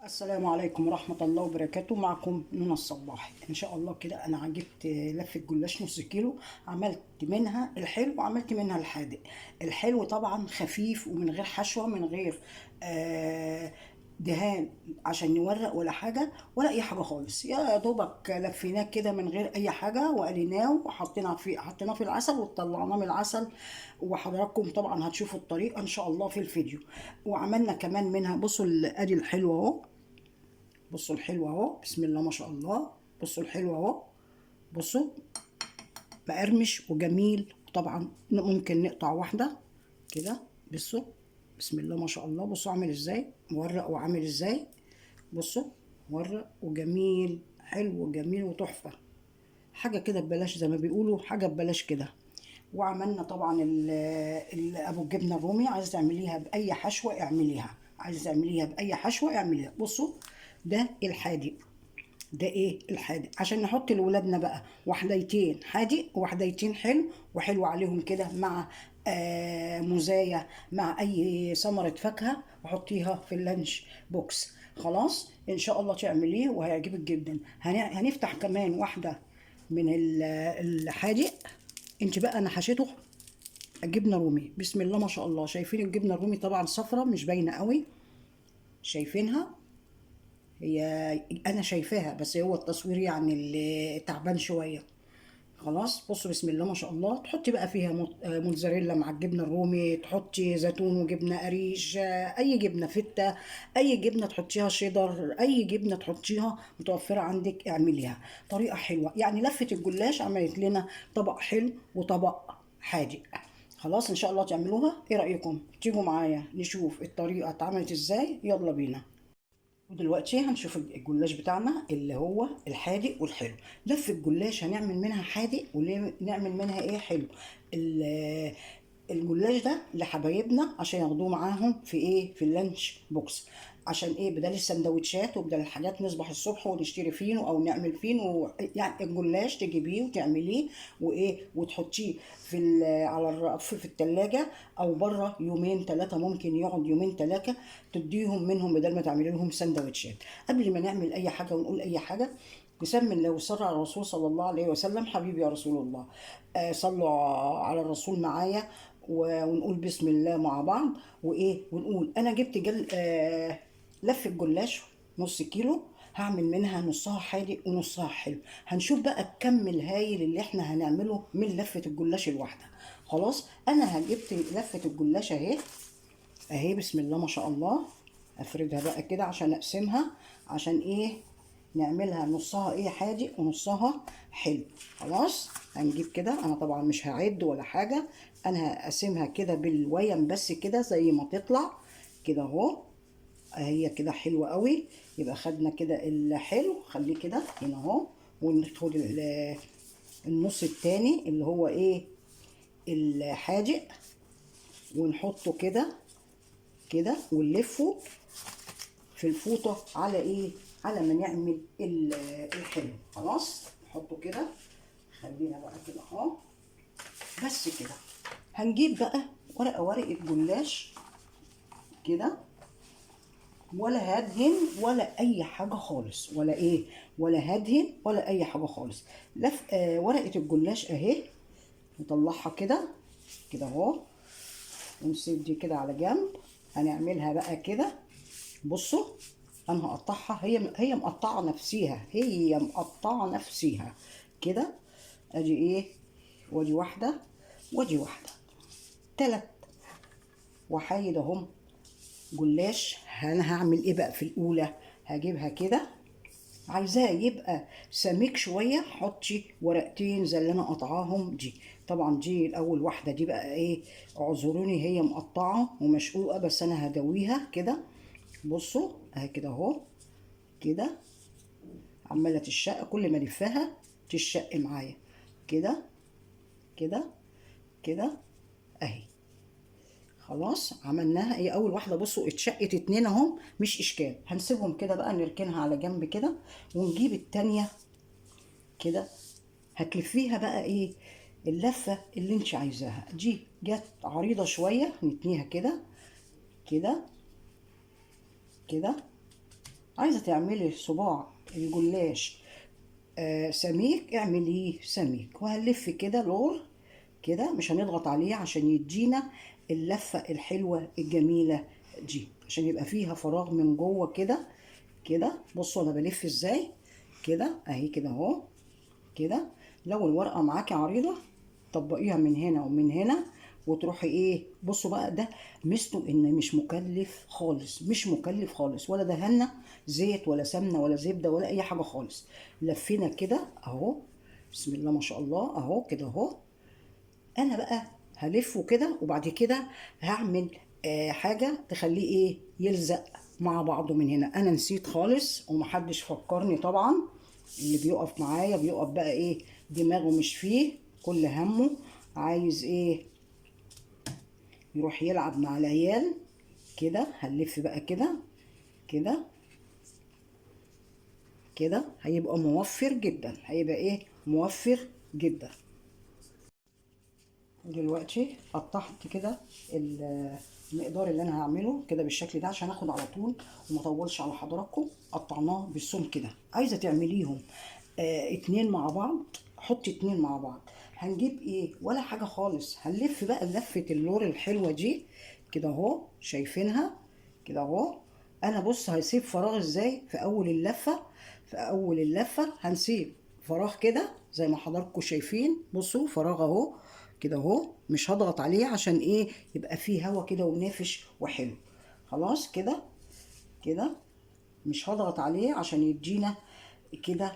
السلام عليكم ورحمة الله وبركاته. معكم نونا الصباحي. إن شاء الله كده أنا جبت لفة جلاش نص كيلو، عملت منها الحلو وعملت منها الحادق. الحلو طبعا خفيف ومن غير حشوة، من غير دهان عشان نورق ولا حاجة ولا أي حاجة خالص، يا دوبك لفيناه كده من غير أي حاجة وقليناه وحطيناه في العسل وطلعناه من العسل، وحضراتكم طبعا هتشوفوا الطريقة إن شاء الله في الفيديو. وعملنا كمان منها، بصوا ادي الحلو اهو، بصوا الحلو اهو، بسم الله ما شاء الله، بصوا الحلو اهو، بصوا مقرمش وجميل. وطبعا ممكن نقطع واحدة كده، بصوا بسم الله ما شاء الله، بصوا عامل ازاي مورق وعامل ازاي، بصوا مورق وجميل، حلو وجميل وتحفه، حاجة كده ببلاش زي ما بيقولوا، حاجة ببلاش كده. وعملنا طبعا ابو الجبنة الرومي، عايزه تعمليها باي حشوه اعمليها، عايزه تعمليها باي حشوه اعمليها. بصوا ده الحادق، ده ايه الحادق عشان نحط لولادنا بقى وحديتين حادق وحديتين حلو، وحلو عليهم كده مع موزاية مع اي ثمرة فاكهة، وحطيها في ال lunch box. خلاص ان شاء الله تعمليه وهيعجبك جدا. هنفتح كمان واحدة من الحادق. انت بقى انا حشيته جبنة رومي، بسم الله ما شاء الله. شايفين الجبنة الرومي طبعا صفرة مش باينة قوي، شايفينها؟ هي انا شايفاها بس هو التصوير يعني اللي تعبان شوية. خلاص بصوا بسم الله ما شاء الله. تحطي بقى فيها موتزاريلا مع الجبنة الرومي، تحطي زيتون وجبنه قريش، اي جبنه فته، اي جبنه تحطيها شيدر، اي جبنه تحطيها متوفرة عندك اعمليها. طريقه حلوة يعني، لفه الجلاش عملت لنا طبق حلو وطبق حادق. خلاص ان شاء الله تعملوها. ايه رايكم تيجوا معايا نشوف الطريقة اتعملت ازاي؟ يلا بينا. ودلوقتي هنشوف الجلاش بتاعنا اللي هو الحادق والحلو. لف الجلاش هنعمل منها حادق ونعمل منها ايه حلو. الجلاش ده لحبايبنا عشان ياخدوه معاهم في ايه، في ال lunch box، عشان ايه، بدل السندوتشات وبدل الحاجات نصبح الصبح ونشتري فينو او نعمل فينو يعني الجلاش تجيبيه وتعمليه وايه وتحطيه في على الرف في التلاجة او بره يومين ثلاثة، ممكن يقعد يومين ثلاثة تديهم منهم بدل ما تعملي لهم سندوتشات. قبل ما نعمل اي حاجة ونقول اي حاجة، نسمي الله وصلى على الرسول صلى الله عليه وسلم. حبيبي يا رسول الله، صلوا على الرسول معايا ونقول بسم الله مع بعض. وايه ونقول انا جبت جل لفه جلاش نص كيلو، هعمل منها نصها حادق ونصها حلو. هنشوف بقى الكم الهايل اللي احنا هنعمله من لفه الجلاش الواحدة. خلاص انا جبت لفه الجلاش اهي اهي، بسم الله ما شاء الله. افردها بقى كده عشان اقسمها، عشان ايه نعملها نصها ايه حادق ونصها حلو. خلاص هنجيب كده، انا طبعا مش هعد ولا حاجة، انا هقسمها كده بالويم بس كده زي ما تطلع كده اهو، هي كده حلوة قوي. يبقى خدنا كده الحلو، خليه كده هنا اهو، وناخد النص التاني اللي هو ايه الحادق، ونحطه كده كده ونلفه في الفوطه على ايه، على ما نعمل الحلو. خلاص نحطه كده، خلينا بقى كده اهو بس كده. هنجيب بقى ورقة جلاش كده، ولا هدهن ولا اي حاجة خالص، ولا ايه، ولا هدهن ولا اي حاجة خالص. لف ورقة الجلاش اهي، نطلعها كده كده اهو، ونسيب دي كده على جنب. هنعملها بقى كده، بصوا انا هقطعها، هي مقطعه نفسيها، هي مقطعه نفسيها كده. ادي ايه، وادي واحدة وادي واحدة، 3 وحايد اهم جلاش. انا هعمل ايه بقى في الاولى، هجيبها كده، عايزاه يبقى سميك شوية، حطي ورقتين زي اللي انا قطعاهم دي. طبعا دي الاول واحدة دي بقى ايه، اعذروني هي مقطعه ومشقوقه، بس انا هدويها كده. بصوا اهي كده اهو كده، عماله تشق، كل ما الفها تشق معايا كده كده كده اهي. خلاص عملناها، هي اول واحدة. بصوا اتشقت 2 اهم، مش اشكال، هنسيبهم كده بقى، نركنها على جنب كده، ونجيب التانية كده. هتلفيها بقى ايه اللفة اللي انت عايزاها. دي جت عريضة شوية، نتنيها كده كده كده. عايزه تعملي صباع الجلاش سميك، اعمليه سميك. وهنلف كده لور كده، مش هنضغط عليه عشان يدينا اللفة الحلوة الجميلة دي، عشان يبقى فيها فراغ من جوه كده كده. بصوا انا بلف ازاي كده اهي كده اهو كده. لو الورقة معاكي عريضة طبقيها من هنا ومن هنا وتروحي ايه. بصوا بقى ده ميزته ان مش مكلف خالص، مش مكلف خالص، ولا دهنا زيت ولا سمنه ولا زبدة ولا اي حاجة خالص. لفينا كده اهو، بسم الله ما شاء الله اهو كده اهو. انا بقى هلفه كده، وبعد كده هعمل حاجة تخليه ايه يلزق مع بعضه من هنا. انا نسيت خالص ومحدش فكرني طبعا، اللي بيقف معايا بيقف بقى ايه دماغه مش فيه، كل همه عايز ايه يروح يلعب مع العيال كده. هنلف بقى كده كده كده، هيبقى موفر جدا، هيبقى ايه موفر جدا. دلوقتي قطعت كده المقدار اللي انا هعمله كده بالشكل ده عشان اخد على طول وما اطولش على حضراتكم. قطعناه بالسم كده. عايزه تعمليهم 2 مع بعض، حطي 2 مع بعض. هنجيب ايه ولا حاجة خالص، هنلف بقى لفه اللور الحلوة دي كده اهو، شايفينها كده اهو. انا بص هسيب فراغ ازاي في اول اللفة، في اول اللفة هنسيب فراغ كده زي ما حضراتكم شايفين. بصوا فراغ اهو كده اهو، مش هضغط عليه عشان ايه يبقى فيه هوا كده ونافش وحلو. خلاص كده كده مش هضغط عليه عشان يدينا كده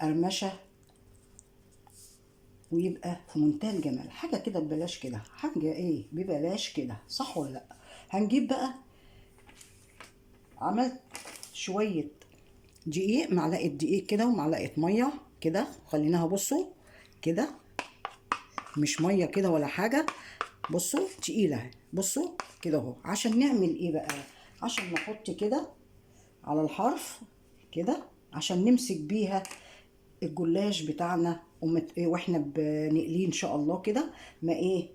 قرمشه ويبقى في منتهى الجمال. حاجة كده ببلاش كده، حاجة ايه ببلاش كده، صح ولا لا؟ هنجيب بقى، عملت شوية دقيق، معلقه دقيق كده ومعلقة مية كده، خليناها بصوا كده، مش مية كده ولا حاجة، بصوا تقيلة، بصوا كده اهو. عشان نعمل ايه بقى؟ عشان نحط كده على الحرف كده عشان نمسك بيها الجلاش بتاعنا واحنا بنقليه ان شاء الله كده، ما ايه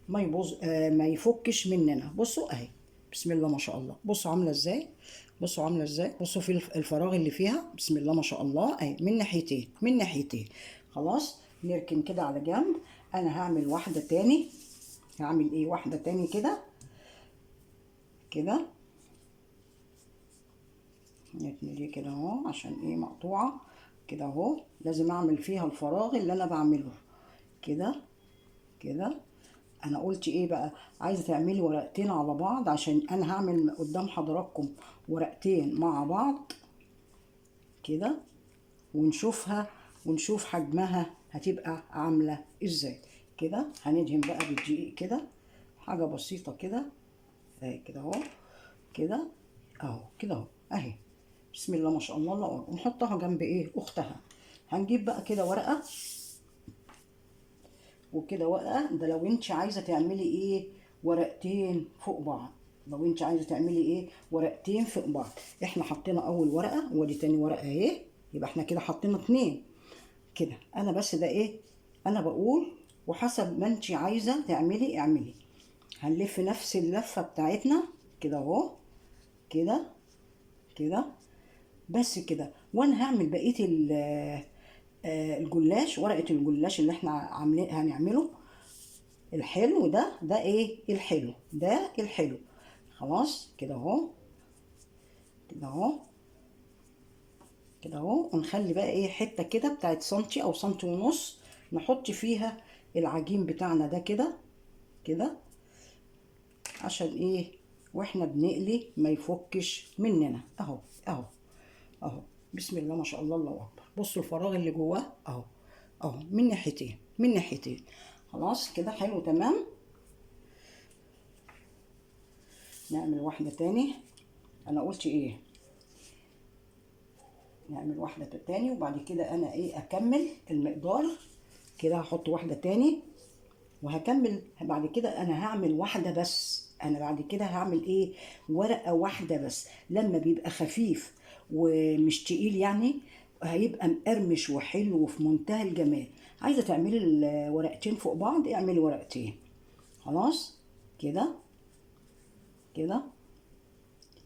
ما يبوظ، ما يفكش مننا. بصوا اهي بسم الله ما شاء الله، بصوا عامله ازاي، بصوا عامله ازاي، بصوا في الفراغ اللي فيها بسم الله ما شاء الله اهي، من ناحيتين، من ناحيتين. خلاص نركن كده على جنب. انا هعمل واحدة تاني، هعمل ايه واحدة تاني كده كده، نتني دي كده اهو عشان ايه مقطوعة كده اهو، لازم اعمل فيها الفراغ اللي انا بعمله كده كده. انا قلت ايه بقى؟ عايزه تعملي ورقتين على بعض، عشان انا هعمل قدام حضراتكم ورقتين مع بعض كده، ونشوفها ونشوف حجمها هتبقى عامله ازاي. كده هندهن بقى بالدقيق كده، حاجة بسيطة كده اهي كده اهو كده اهو كده اهو اهي بسم الله ما شاء الله الله اكبر. ونحطها جنب ايه اختها. هنجيب بقى كده ورقة وكده ورقة، ده لو انت عايزه تعملي ايه ورقتين فوق بعض، لو انت عايزه تعملي ايه ورقتين فوق بعض. احنا حطينا اول ورقة ودي تاني ورقة اهي، يبقى احنا كده حطينا 2 كده. انا بس ده ايه انا بقول، وحسب ما انت عايزه تعملي اعملي. هنلف نفس اللفة بتاعتنا كده اهو كده كده بس كده. وانا هعمل بقية الجلاش، ورقة الجلاش اللي احنا عاملين هنعمله الحلو ده، ده ايه الحلو ده الحلو. خلاص كده اهو كده اهو كده اهو. ونخلي بقى ايه حتة كده بتاعت سنتي او سنتي ونص نحط فيها العجين بتاعنا ده كده كده، عشان ايه واحنا بنقلي ما يفكش مننا اهو اهو اهو بسم الله ما شاء الله الله اكبر. بصوا الفراغ اللي جواه اهو اهو من ناحيتين، من ناحيتين. خلاص كده حلو تمام. نعمل واحدة تاني، انا قلت ايه نعمل واحدة تاني، وبعد كده انا ايه اكمل المقدار كده. هحط واحدة تاني وهكمل بعد كده. انا هعمل واحدة بس، انا بعد كده هعمل ايه ورقة واحدة بس. لما بيبقى خفيف ومش تقيل يعني هيبقى مقرمش وحلو وفي منتهى الجمال. عايزة تعملي الورقتين فوق بعض اعملي ورقتين. خلاص كده كده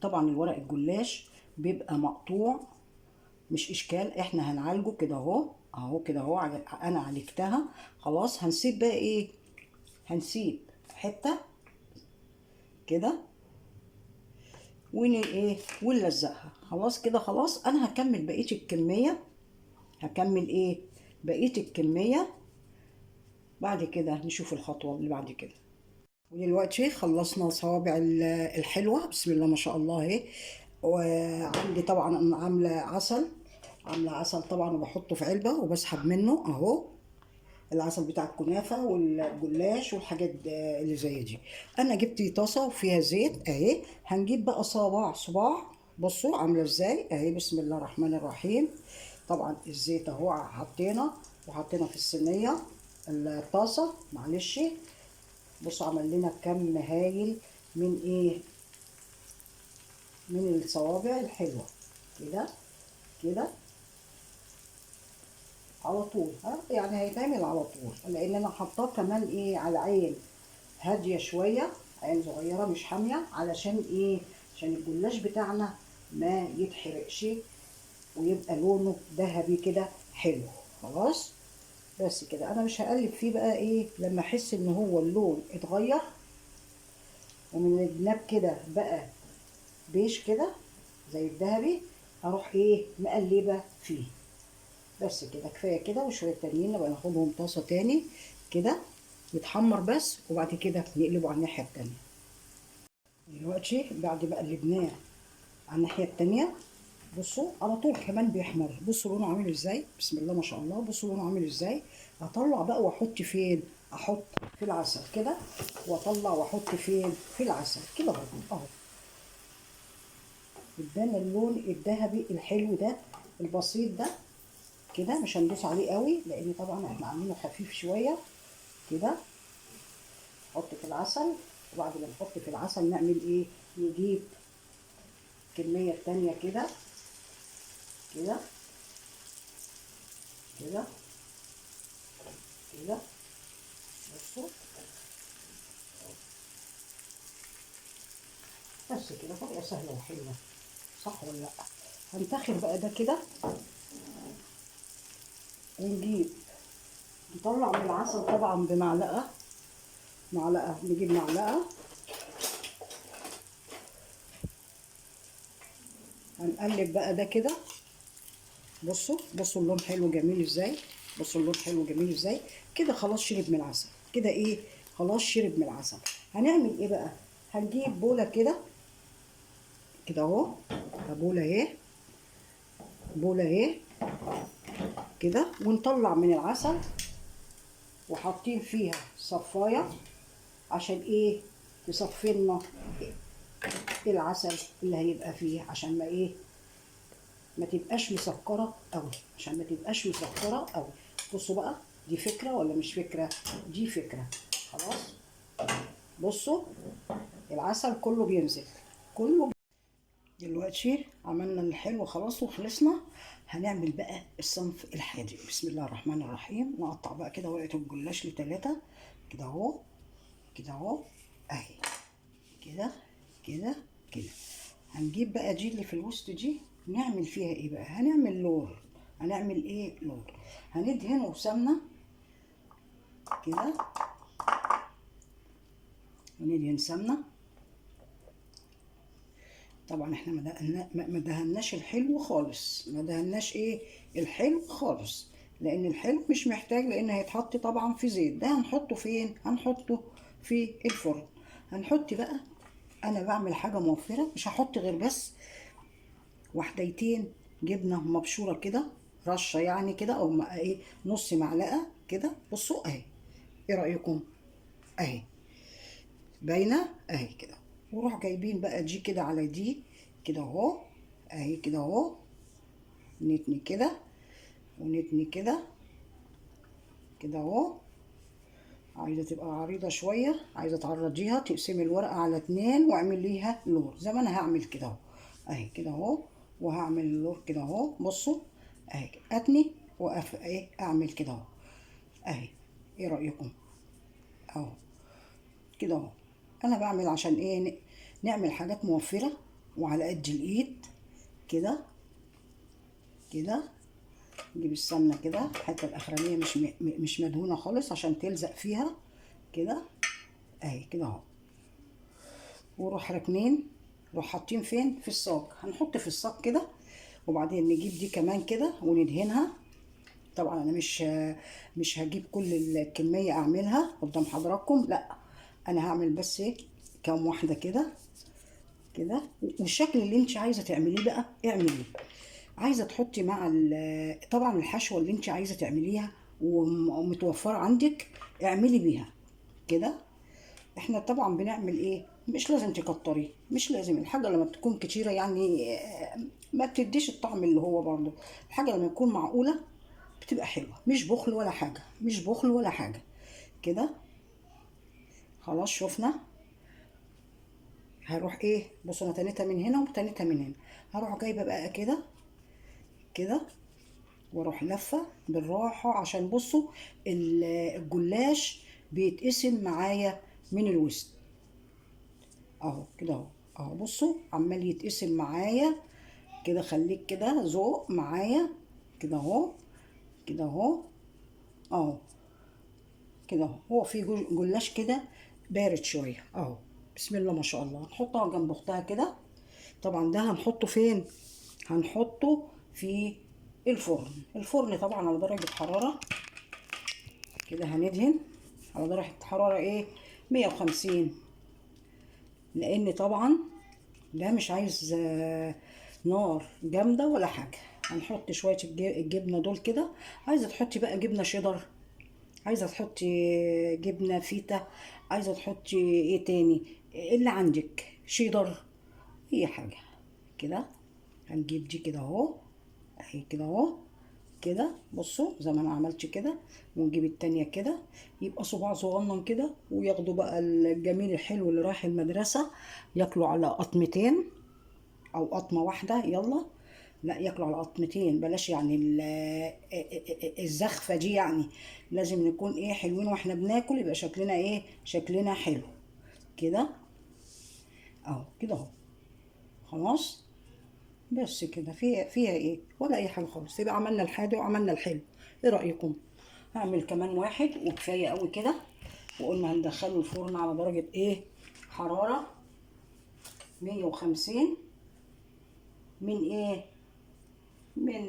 طبعا الورق الجلاش بيبقى مقطوع، مش اشكال، احنا هنعالجه كده اهو، اهو كده اهو. انا عالجتها خلاص. هنسيب بقى ايه؟ هنسيب حتة كده ون ايه ونلزقها. خلاص كده خلاص. انا هكمل بقية الكمية، هكمل ايه بقية الكمية بعد كده نشوف الخطوة اللي بعد كده. ودلوقتي خلصنا صوابع الحلوة، بسم الله ما شاء الله اهي. وعندي طبعا انا عاملة عسل، عاملة عسل طبعا وبحطه في علبة وبسحب منه اهو، العسل بتاع الكنافة والجلاش والحاجات اللي زي دي. انا جبت طاسة وفيها زيت اهي. هنجيب بقى صباع صباع، بصوا عاملة ازاي اهي، بسم الله الرحمن الرحيم. طبعا الزيت اهو حطينا، وحطينا في الصينية الطاسة، معلش. بصوا عمل لنا كم هايل من ايه، من الصوابع الحلوة كده كده على طول. ها يعني هيتعمل على طول، لان انا حطاه كمان ايه على عين هادية شوية، عين صغيرة مش حامية، علشان ايه؟ عشان الجلاش بتاعنا ما يتحرقش ويبقى لونه ذهبي كده حلو. خلاص بس كده. انا مش هقلب فيه بقى ايه لما احس ان هو اللون اتغير ومن الجناب كده بقى بيش كده زي الذهبي، اروح ايه مقلبه فيه. بس كده كفاية كده. وشوية تانيين نبقى ناخدهم طاسه تاني كده يتحمر بس، وبعد كده نقلبه على الناحية التانية. دلوقتي بعد ما قلبناه على الناحية التانية، بصوا على طول كمان بيحمر. بصوا لونه عامل ازاي، بسم الله ما شاء الله. بصوا لونه عامل ازاي. هطلع بقى واحط فين؟ احط في العسل كده، واطلع واحط فين؟ في العسل كده اهو اهو. ادانا اللون الذهبي الحلو ده البسيط ده كده. مش هندوس عليه قوي لان طبعا احنا عاملينه خفيف شوية كده. نحط في العسل، وبعد ما نحط في العسل نعمل ايه؟ نجيب كمية تانية كده كده كده كده. بصوا بس كده، طريقة سهلة وحلوة، صح ولا لأ؟ هنتخر بقى ده كده، ونجيب نطلع من العسل طبعا بمعلقة، معلقة، نجيب معلقة، هنقلب بقى ده كده. بصوا بصوا اللون حلو جميل ازاي، بصوا اللون حلو جميل ازاي كده. خلاص شرب من العسل كده، ايه خلاص شرب من العسل. هنعمل ايه بقى؟ هنجيب بولة كده كده اهو، بولة اهي، بولة اهي كده، ونطلع من العسل وحاطين فيها صفاية عشان ايه؟ تصفي لنا العسل اللي هيبقى فيه، عشان ما ايه؟ ما تبقاش مسكرة قوي، عشان ما تبقاش مسكرة قوي. بصوا بقى، دي فكرة ولا مش فكرة؟ دي فكرة. خلاص بصوا العسل كله بينزل كله. دلوقتي عملنا الحلو خلاص وخلصنا. هنعمل بقى الصنف الحادق. بسم الله الرحمن الرحيم. نقطع بقى كده ورقة الجلاش لتلاتة كده اهو كده اهو اهي كده كده كده. هنجيب بقى دي اللي في الوسط دي، نعمل فيها ايه بقى؟ هنعمل لور. هنعمل ايه؟ لور. هندهنه سمنة كده، وندهن سمنة. طبعا احنا ما دهناش الحلو خالص، ما دهناش ايه الحلو خالص، لان الحلو مش محتاج، لان هيتحط طبعا في زيت. ده هنحطه فين؟ هنحطه في الفرن. هنحط بقى، انا بعمل حاجة موفره، مش هحط غير بس وحديتين جبنه مبشوره كده، رشه يعني كده، او ايه نص معلقه كده. بصوا اهي، ايه رايكم؟ اهي باينة اهي كده. وروح جايبين بقى دي كده على دي كده اهو، اهي كده اهو، نتني كده ونتني كده كده اهو. عايزه تبقى عريضة شوية، عايزه تعرضيها، تقسمي الورقة على 2 واعمليها لور زي ما انا هعمل كده اهو، اهي كده اهو، وهعمل اللور كده اهو. بصوا اهي، اتني واقف ايه، اعمل كده اهو اهي. ايه رايكم؟ اهو كده اهو. انا بعمل عشان ايه؟ نعمل حاجات موفره. وعلى قد الايد كده كده. نجيب السمنة كده، الحتة الاخرانية مش مدهونه خالص عشان تلزق فيها كده اهي كده اهو. وروح راكنين، روح حاطين فين؟ في الصاج. هنحط في الصاج كده، وبعدين نجيب دي كمان كده وندهنها. طبعا انا مش هجيب كل الكمية اعملها قدام حضراتكم، لا انا هعمل بس كام واحدة كده كده. والشكل اللي انت عايزه تعمليه بقى اعمليه. عايزه تحطي مع طبعا الحشوه اللي انت عايزه تعمليها ومتوفره عندك اعملي بيها كده. احنا طبعا بنعمل ايه؟ مش لازم تكتري، مش لازم الحاجة لما بتكون كتيرة يعني ما بتديش الطعم اللي هو برضه. الحاجة لما تكون معقولة بتبقى حلوة، مش بخل ولا حاجة، مش بخل ولا حاجة كده. خلاص شفنا. هروح ايه؟ بصوا انا تنيتها من هنا وتنيتها من هنا. هروح جايبه بقى كده كده واروح لفه بالراحة، عشان بصوا الجلاش بيتقسم معايا من الوسط اهو كده اهو اهو. بصوا عمال يتقسم معايا كده. خليك كده ذوق معايا كده اهو كده اهو اهو كده اهو. هو في جلاش كده بارد شوية اهو. بسم الله ما شاء الله. هنحطها جنب اختها كده. طبعا ده هنحطه فين؟ هنحطه في الفرن. الفرن طبعا على درجه حرارة كده، هندهن على درجه حرارة ايه؟ 150، لان طبعا ده مش عايز نار جامدة ولا حاجة. هنحط شوية الجبنة دول كده. عايزه تحطي بقى جبنه شيدر، عايزه تحطي جبنه فيتا، عايزه تحطي ايه تاني اللي عندك، شيدر، اي حاجة كده. هنجيب دي كده اهو اهي كده اهو كده. بصوا زي ما انا عملت كده، ونجيب التانية كده، يبقى صباع صغنن كده، وياخدوا بقى الجميل الحلو اللي رايح المدرسة ياكلوا على قطمتين او قطمة واحدة. يلا لا ياكلوا على قطمتين، بلاش يعني الزخفة دي، يعني لازم نكون ايه حلوين واحنا بناكل، يبقى شكلنا ايه؟ شكلنا حلو كده اهو كده اهو. خلاص بس كده. فيها ايه ولا اي حاجة خالص. يبقى عملنا الحادق وعملنا الحلو. ايه رايكم؟ هعمل كمان واحد وكفاية قوي كده. وقلنا هندخله الفرن على درجه ايه؟ حرارة 150 من ايه؟ من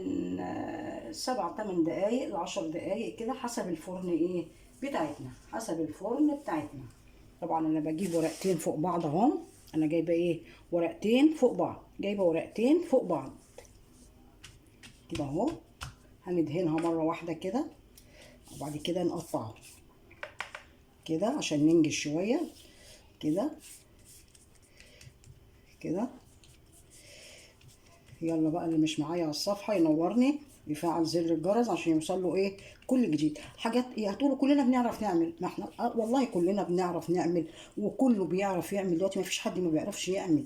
7 8 دقايق ل10 دقايق كده، حسب الفرن ايه بتاعتنا، حسب الفرن بتاعتنا. طبعا انا بجيب ورقتين فوق بعض اهم. انا جايبه ايه؟ ورقتين فوق بعض، جايبه ورقتين فوق بعض كده اهو. هندهنها مرة واحدة كده، وبعد كده نقطعه كده عشان ننجز شوية كده كده. يلا بقى اللي مش معايا على الصفحة ينورني، يفعل زر الجرس عشان يوصل له ايه كل جديد. حاجات ايه هتقولوا كلنا بنعرف نعمل؟ ما احنا والله كلنا بنعرف نعمل، وكله بيعرف يعمل دلوقتي، ما فيش حد ما بيعرفش يعمل.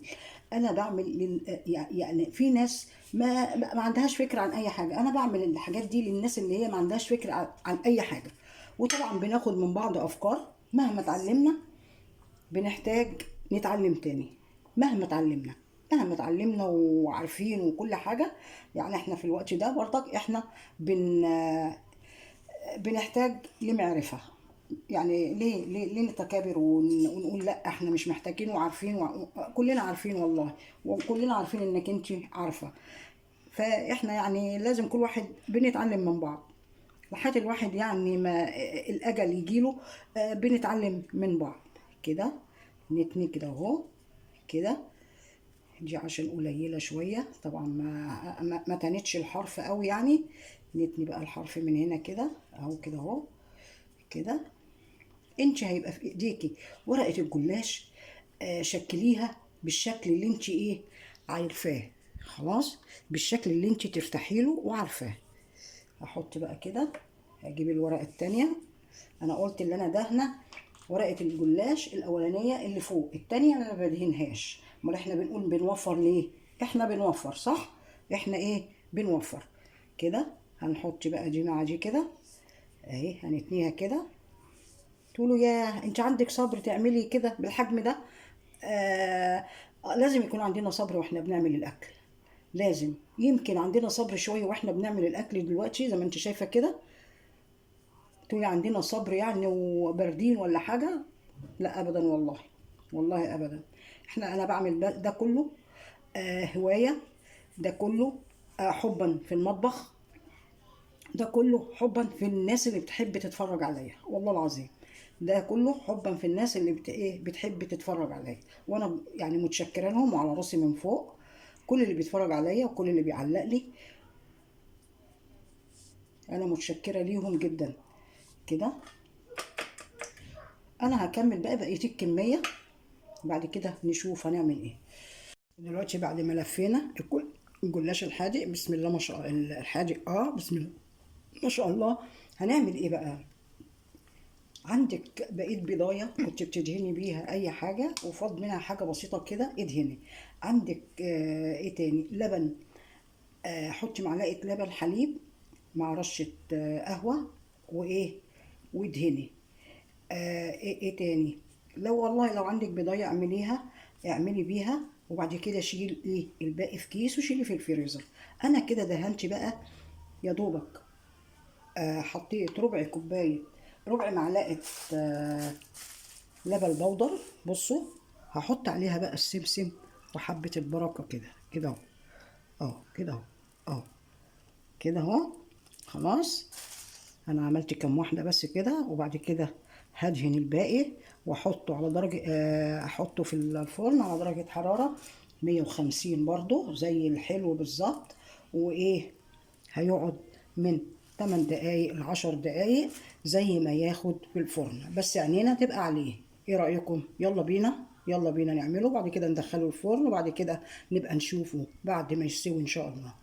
انا بعمل يعني في ناس ما عندهاش فكرة عن اي حاجة. انا بعمل الحاجات دي للناس اللي هي ما عندهاش فكرة عن اي حاجة. وطبعا بناخد من بعض افكار، مهما اتعلمنا بنحتاج نتعلم تاني، مهما اتعلمنا، مهما اتعلمنا وعارفين وكل حاجة. يعني احنا في الوقت ده برضك احنا بنحتاج لمعرفة. يعني ليه نتكابر ونقول لا احنا مش محتاجين وعارفين كلنا عارفين والله، وكلنا عارفين انك انت عارفة. فاحنا يعني لازم كل واحد بنتعلم من بعض لحد الواحد يعني ما الاجل يجيله، بنتعلم من بعض كده. نتني كده اهو كده. دي عشان قليلة شوية طبعا، ما تنتش الحرف قوي يعني. نتني بقى الحرف من هنا كده اهو كده اهو كده. انت هيبقى في ايديكي ورقة الجلاش، شكليها بالشكل اللي انت ايه عارفاه، خلاص، بالشكل اللي انت ترتاحي له وعارفاه. هحط بقى كده، هجيب الورقة التانية. انا قلت اللي انا دهنة ورقة الجلاش الاولانية اللي فوق، التانية انا ما بدهنهاش. امال احنا بنقول بنوفر ليه؟ احنا بنوفر صح، احنا ايه بنوفر كده. هنحط بقى دي مع دي كده اهي، هنتنيها كده. تقولوا يا انت عندك صبر تعملي كده بالحجم ده؟ لازم يكون عندنا صبر واحنا بنعمل الاكل، لازم. يمكن عندنا صبر شوية واحنا بنعمل الاكل دلوقتي زي ما انت شايفه كده، تقولي عندنا صبر يعني وباردين ولا حاجة؟ لا ابدا والله، والله ابدا. انا بعمل ده كله هواية، ده كله حبا في المطبخ، ده كله حبا في الناس اللي بتحب تتفرج عليا، والله العظيم ده كله حبا في الناس اللي بتحب تتفرج عليا. وانا يعني متشكره لهم وعلى راسي من فوق كل اللي بيتفرج عليا وكل اللي بيعلق لي، انا متشكره ليهم جدا. كده انا هكمل بقى بقية الكمية، بعد كده نشوف هنعمل ايه. دلوقتي بعد ما لفينا الجلاش الحادق، بسم الله ما شاء الله، الحادق بسم الله ما شاء الله، هنعمل ايه بقى؟ عندك بقية بيضايه كنت بتدهني بيها اي حاجة وفاض منها حاجة بسيطة كده ادهني. عندك ايه تاني؟ لبن، حطي معلقه لبن حليب مع رشه قهوة وايه وادهني. ايه تاني؟ لو والله لو عندك بيضايه اعمليها، اعملي بيها، وبعد كده شيل ايه الباقي في كيس وشيلي في الفريزر. انا كده دهنت بقى يا دوبك، حطيت ربع كوباية، ربع معلقه لبن بودر. بصوا هحط عليها بقى السمسم وحبه البركة كده كده اهو، كده اهو، كده اهو. خلاص انا عملت كام واحدة بس كده، وبعد كده هدهن الباقي واحطه على درجه، احطه في الفرن على درجه حرارة 150 برضو زي الحلو بالظبط. وايه هيقعد من 8 دقايق ل 10 دقايق زي ما ياخد في الفرن، بس عينينا تبقى عليه. ايه رأيكم؟ يلا بينا، يلا بينا نعمله، بعد كده ندخله الفرن، وبعد كده نبقى نشوفه بعد ما يستوي ان شاء الله.